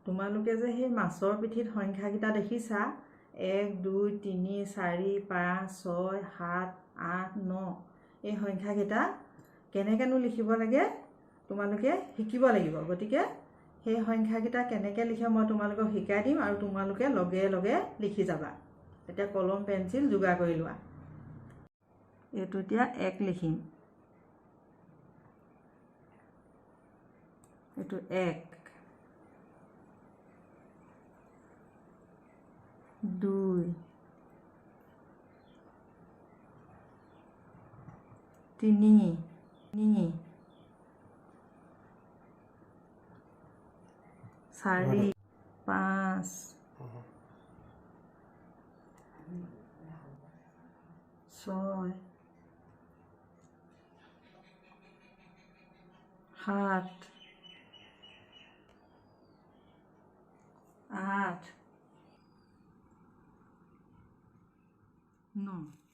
তোমালোকে যে সেই মাছৰ পিঠিত সংখ্যাকেইটা দেখিছা, 1 2 3 4 5 6 7 8 9, এই সংখ্যাকেইটা কেনেকৈনো লিখিব লাগে তোমালোকে শিকিব লাগিব। গতিকে সেই সংখ্যাকেইটা কেনেকৈ লিখে মই তোমালোকক শিকাই দিম আৰু তোমালোকে লগে লগে লিখি যাবা। এতিয়া কলম পেঞ্চিল যোগাৰ কৰি লোৱা। এইটো এতিয়া 1 লিখিম, এইটো 1 2 3 4 5 6 7 8 9।